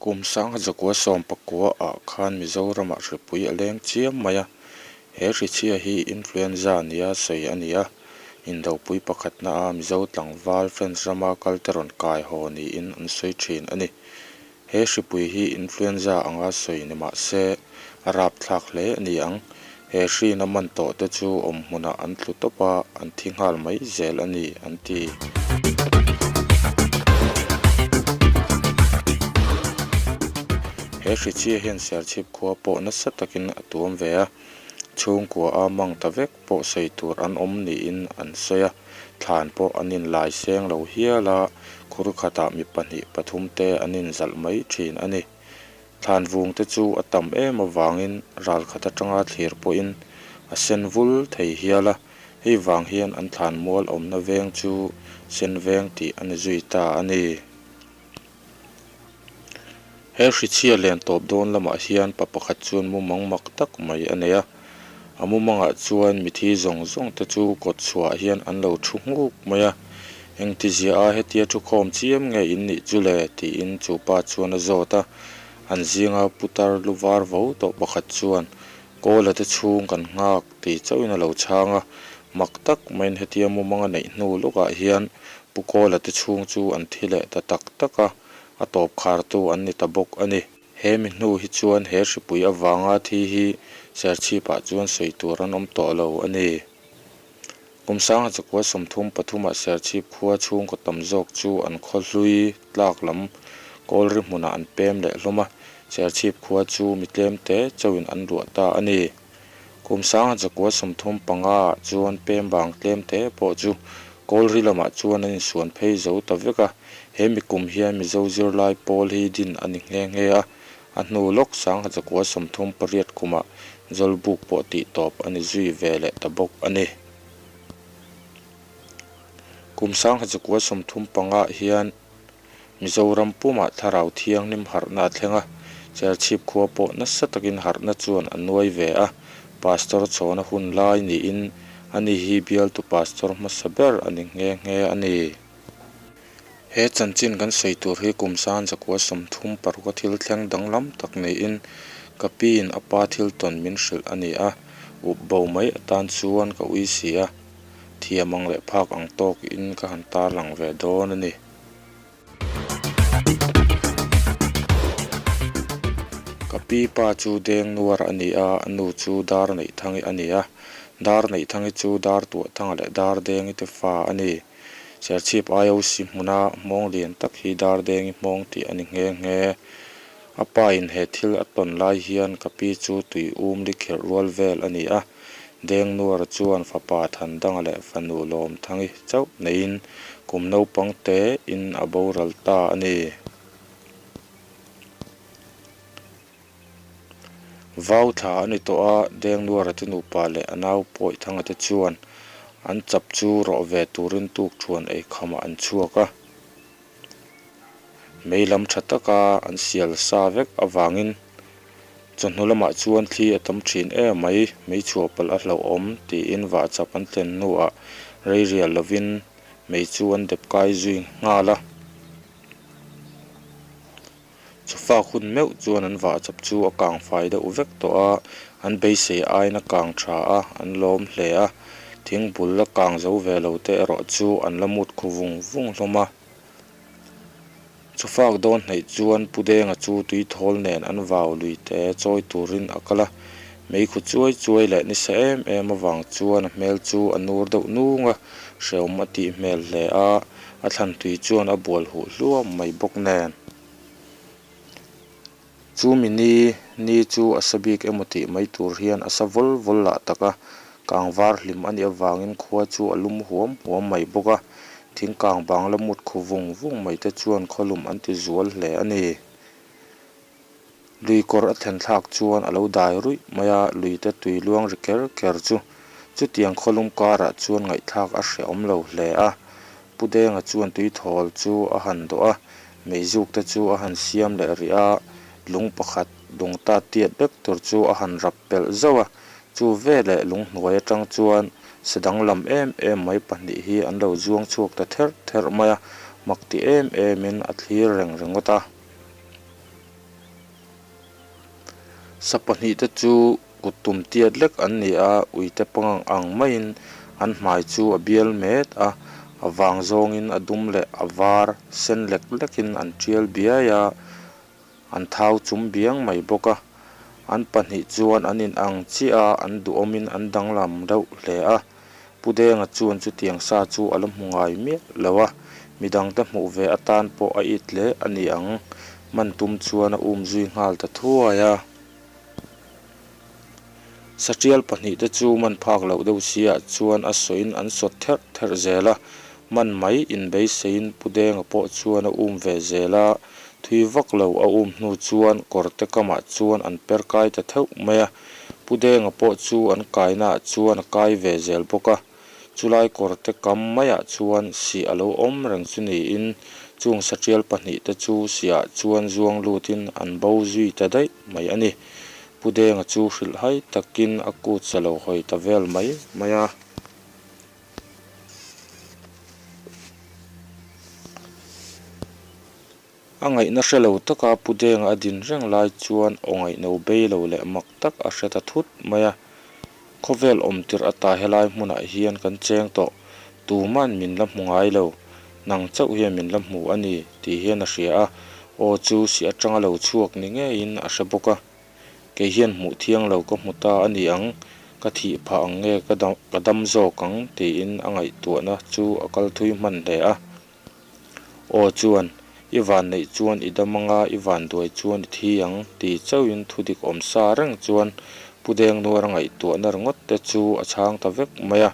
Kum 1919 ah khan Mizoramah hripui a leng chiam mai a, he hrichhia hi Influenza nia sawi a ni a, indopui pakhatna a Mizo tlangval France rama kalte rawn kai haw niin an sawi thin a ni. He hripui hi Influenza anga sawi ni mah se a rapthlak hle a ni ang. He hrina man tawh te chu awm hmunah an tlu tawp a, an thi nghal mai zel a ni, an ti. He hrichhia hian Serchhip khua pawh nasa takin a tuam ve a, chhungkua a mang ta vek pawh sawi tur an awm niin an sawi a, thlan pawh an inlai seng lo hial a, khur khatah mi pahnih pathum te an inzalh mai thin a ni. Thlan vung te chu a tam em avangin ral khat atanga thlir pawhin a sen vul thei hial a, hei vang hian an thlan mual awmna veng chu sen veng tih a ni zui ta a ni. He hrichhia len tawp dawn lamah hian pa pakhat chuan mumang mak tak mai a nei a, a mumangah chuan mithi zawng zawng te chu kawt chhuah hian an lo thu nghuk mai a, Engtizia a hetia thukhawm chiam nge in nih chu le? tiin chu pa chuan a zawt a. An zinga putar lu var vo tawh pakhat chuan, Kawla te chhung kan nghak tih chauhin a lo chhang a. Mak tak maiin hetia mumanga neih hnu lawkah hian Pu Kawla te chhung chu an thi leh ta tak tak a, a tawp khartu an ni ta bawk a ni. He mi hnu hi chuan he hripui avanga thi hi Serchhipah chuan sawi tur an awm tawh lo a ni. Kum 1933 ah Serchhip khua chhungkaw tam zawk chu an khaw hlui tlak lam Kawlri hmunah an pem leh hlawm a, Serchhip khua chu mi tlem te chauhin an ruah ta a ni. Kum 1935 ah chuan pem bang tlem te pawh chu Kawlri lamah chuan an insuan phei zo ta vek a, he mi kum hian Mizo zirlai pawl hi din a ni nghe nghe a, A hnu lawk 1938 kumah Zawlbuk pawh tih tawp a ni zui ve leh ta bawk a ni. Kum 1935 hian Mizoram pumah Thlarau Thianghlim harhna a thleng a, Serchhip khua pawh nasa takin harhna chuan a nuai ve a, Pastor chhawna hun lai niin ani hi bialtu Pastor hmasa ber a ni nghe nghe a ni. He chanchin kan sawi tur hi kum 1936 a thil thleng danglam tak niin ka piin a pa thil tawn min hrilh a ni a, up bo mai atan chuan ka ui si a, thiam ang leh phak ang tawkin ka han tarlang ve dawn a ni. Ka pi pa chu deng nuar a ni a, a nu chu dar neihthang i a ni a, dar neihthang i chu dar tuahthanga leh dar deng i te fa a ni. Serchhip IOC hmuna hmawng lian tak hi Dardengi hmawng tih a ni nghe nghe. A pa in he thil a tawn lai hian ka pi chu tui um li kherh rual vel a ni a, Dengnuara chuan fapa Thandanga leh fanu Lawmthangi chauh neiin kum naupang te in a boral ta a ni. Vau thla a ni tawh a, Dengnuara te nupa leh a nau Pawihthanga te chuan an chap chu rawh ve turin tukthuan ei khamah an chhuak a. Mei lam tha taka an sial sa vek avangin chawhnu lamah chuan thli a tam thin em mai, mei chhuah palh a hlauhawm tiin vah chap an thlen hnuah rei rial lovin mei chu an dep kai zui nghal a. Chufak hun meuh chuan an vah chap chu a kang fai deuh vek tawh a, an beisei aiin a kang tha a, an lawm hle a, thingbul la kang zo ve lo te erawh chu an la mut khu vung vung hlawm a. Chufak dawn hnaih chuan Pu Denga chu tuithawl nen an vau lui te chawi turin a kal a, meikhu chuai chuai leh nisa em em avang chuan a hmel chu a nur deuh nung a, hrehawm a tih hmel hle a. A thlan tui chuan a bual huh hluam mai bawk nen. Chu mi ni ni chu a sa bik emaw tih mai tur hian a sa vawl vawl lah tak a, kang var hlim a nih avangin khua chu a lum huam huam mai bawk a, thing kang bang la mut khu vung vung mai te chuan khawlum an ti zual hle a ni. Lui kawr a thlen thlak chuan a lo dai ruih mai a, lui te tui luang ri ker ker chu chutiang khawlum karah chuan ngaihthlak a hrehawm lo hle a. Pu Denga chuan tuithawl chu a han dawh a, meizuk te chu a han siam leh rih a, lung pakhat lung ta tiat vek tur chu a han rap pelh zauh a, chu veleh lung hnuai atang chuan sa danglam em em mai pahnih hi an lo zuang chhuak ta therh therh mai a, mak ti em emin a thlir reng ringawt a. Sa pahnihte chu kut tum tiat lek an ni a uite pangang ang maiin an hmai chu a bial met a a vang zawngin a dum leh a var sen lek lekin an tial biai a an thau chum biang mai bawk a an pahnih chuan an in ang chiah a an duhawmin an danglam deuh hle a Pu Denga chuan chutiang sa chu a la hmu ngai miah lo a midangte hmuh ve atan pawh a it hle a ni ang man tum chuan a um zui nghal ta thuai a. Satial pahnihte chu man phak loh deuh si ah chuan a sawiin an sawt therh therh zel a, man mai inbeiseiin Pu Denga pawh chuan a um ve zel a, thui vak lo a um hnu chuan kawrte kamah chuan an per kai ta theuh mai a, Pu Denga pawh chu an kainaah chuan a kai ve zel bawk a, chulai kawrte kam maiah chuan sih a lo awm reng chu niin chung satial pahnihte chu sihah chuan zuang lutin an bo zui ta daih mai a ni. Pu Denga chu hrilhhai takin a kut sa lo hawi ta vel mai mai a. A ngaihna hre lo taka Pu Denga a din reng lai chuan aw ngaihno bei lo leh mak tak a hre ta thut mai a. Khawvel awm tirh ata helai hmunah hian kan cheng tawh, tuman min la hmu ngai lo, nang chauh hian min la hmu a ni tih hian a hria a, aw chu si atanga lo chhuak ni ngeiin a hre bawk a. Kei hian hmuh thiang lo ka hmu ta a ni ang, ka thih phah ang nge ka dam zawk ang tiin a ngaihtuahna chu a kal thui hman hle a. Aw chuan, I van neih chuan i dam anga i van duai chuan i thi ang, ti chauhin thu dik awm sa reng chuan Pu Dengnuara ngaihtuahna ringawt te chu a chhang ta vek mai a.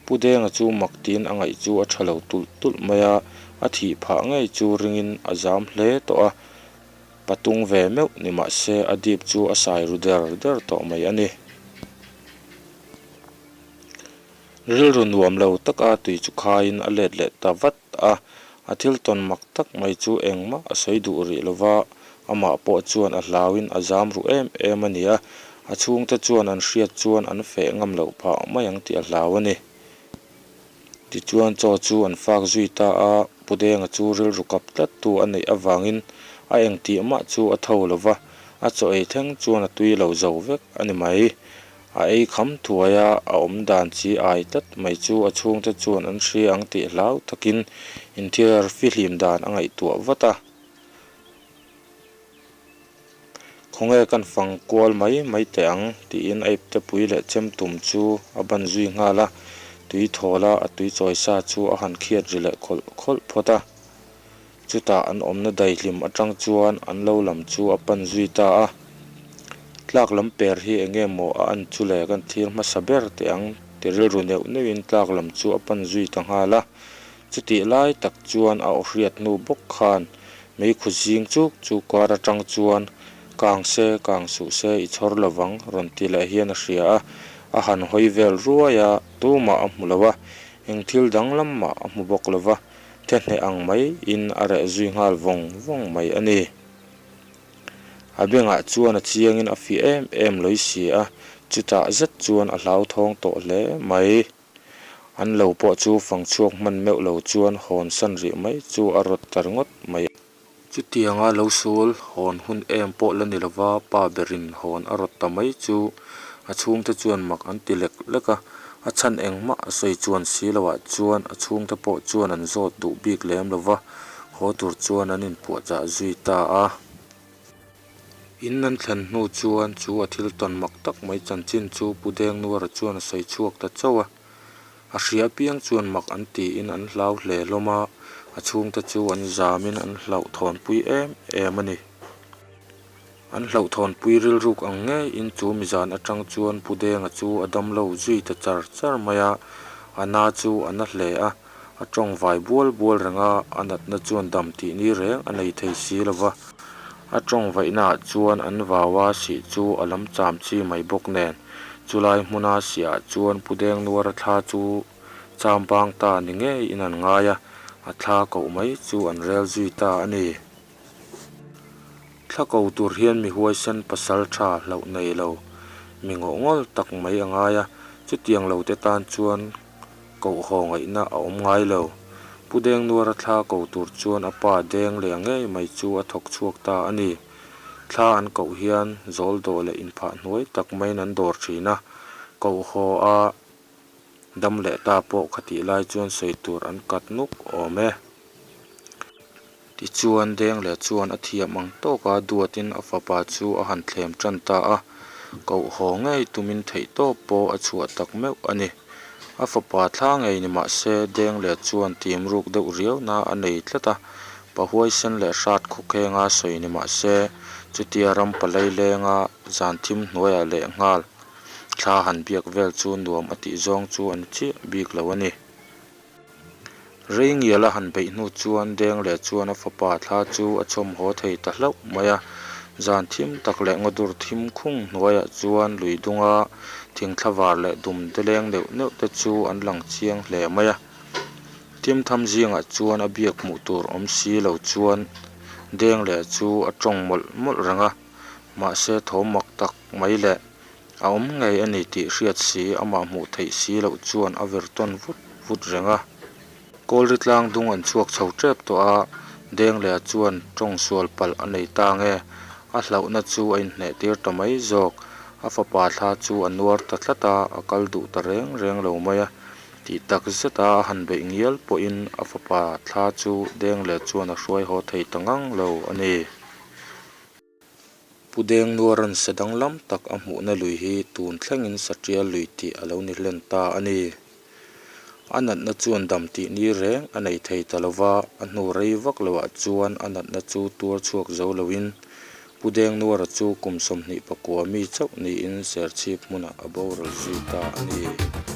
Pu Denga chu mak tiin a ngaih chu a tha lo tulh tulh mai a, a thih phah ngei chu ringin a zam hle tawh a, patung ve meuh ni mah se a dip chu a sai ru der der tawh mai a ni. Rilru nuam lo taka tui chu khaiin a let leh ta vat a, a thil tawn mak tak mai chu engmah a sawi duh rih lo va, amah pawh chuan a hlauin a zam ru em em a ni a, a chhungte chuan an hriat chuan an feh ngam loh phah mai ang tih a hlau a ni. Tichuan chaw chu an fak zui ta a, Pu Denga chu rilru kap tlattu a neih avangin a engtih mah chu a tho lo va, a chaw ei thleng chuan a tui lo zo vek a ni mai. A ei kham thuai a, a awm dan chi ai tlat mai chu a chhungte chuan an hria ang tih hlau takin inthiar fihlim dan a ngaihtuah vat a. Khawnge kan fang kual mai mai teh ang tiin a ipte pui leh chem tum chu a ban zui nghal a, tui thawl a a tui chawi sa chu a han khiat ri leh khawlh khawlh phawt a. Chutah an awmna daihlim atang chuan an lo lam chu a pan zui ta a. Tlak lam per hi eng nge maw a an chu le kan thlir hmasa ber teh ang ti rilru neuh neuhin tlak lam chu a pan zui ta nghal a. Chutih lai tak chuan a awhriat hnu bawk khan meikhu zing chuk chu kar atang chuan Kang se, kang suh se, i chhawr lovang rawn ti leh hian a hria a. A han hawi vel ruai a, tumah a hmu lo a, eng thil danglam mah a hmu bawk lo va. Thehneh ang mai in a reh zui nghal vawng vawng mai a ni. A bengah chuan a chiang in a fiah em em lawih si a, chutah zet chuan a hlauthawng tawh hle mai. An lo pawh chu fang chhuak hman meuh lo chuan hawn san rih mai chu a rawt ta ringawt mai. Chutianga lo sul hawn hun em pawh la ni lova pa berin hawn a rawt ta mai chu a chhungte chuan mak an ti lek lek a, a chhan engmah a sawi chuan si loah chuan a chhungte pawh chuan an zawt duh bik lem lova haw tur chuan an inpuahchah zui ta a. In an thlen hnu chuan chu a thil tawn mak tak mai chanchin chu Pu Dengnuara chuan a sawi chhuak ta chauh a. A hria apiang chuan mak an tiin an hlau hle hlawm a, a chhungte chu an zamin an hlauhthawnpui em em a ni. An hlauhthawnpui rilruk ang ngeiin chu mizan atang chuan Pu Denga chu a damlo zui ta char char mai a, a na chu a na hle a, a tawng vai bual bual reng a, a natna chuan dam tih ni reng a nei thei si lo va. A tawng vaihnaah chuan an vau a, sih chu a lam cham chi mai bawk nen. Chulai hmuna siah chuan Pu Dengnuara thla chu cham bang ta ni ngeiin an ngai a, a thla koh mai chu an rel zui ta a ni. Thla ko tur hian mi huaisen pasal tha hlauh nei lo, mi ngawhngawl tak mai a ngai a, chutiang lo te tan chuan koh haw ngaihna a awm ngai lo. Pu Dengnuara thla ko tur chuan a pa deng leh ngei mai chu a thawk chhuak ta a ni. Thla an koh hian zawl dawh leh inphah hnuai tak maiin an dawr thin a, koh haw a dam leh ta pawh khatih lai chuan sawi tur an kat nuk awm e. Tichuan Dengleh chuan a thiam ang tawka duatin a fapa chu a han thlem tan ta a, koh haw ngei tumin theihtawp pawh a chhuah tak meuh a ni. A fapa thla ngei ni mah se Dengleh chuan tim ruk deuh riauna a nei tlat a, pa huaisen leh hrat khawkhenga sawi ni mah se chutia ram palai lenga zan thim hnuaiah leh nghal thla han biak vel chu nuam a tih zawng chu a ni chiah bik lo a ni. Rei ngial a han beih hnu chuan Dengleh chuan a fapa thla chu a chhawm haw thei ta hlauh mai a. Zan thim tak leh ngawdur thim khung hnuaiah chuan lui dunga thingthla var leh dum te leng neuh neuh te chu an lang chiang hle mai a. Thim tham zingah chuan a biak hmuh tur awm si lo chuan Dengleh chu a tawng mawlh mawlh reng a, mahse thawm mak tak mai leh A awm ngei a ni tih hriat si, amah hmuh theih si loh chuan a vir tawn vut vut reng a. Kawlri tlang dung an chhuak chho tep tawh a, Denglea chuan tawng sual palh a nei ta nge? A hlauhna chu a inhneh tir ta mai zawk. A fapa thla chu a nuar ta tlat a, a kal duh ta reng reng lo mai a. Tih tak zeta a han beih ngial pawhin a fapa thla chu Denglea chuan a hruai haw thei ta ngang lo a ni. Pu Dengnuaran sa danglam tak a hmuhna lui hi tun thlengin Saṭial lui tih a lo ni hlen ta a ni. A natna chuan dam tih ni reng a nei thei ta lova, a hnu rei vak loah chuan a natna chu tuar chhuak zo loin Pu Dengnuara chu kum 24 mi chauh niin Serchhip hmunah a boral zui ta a ni.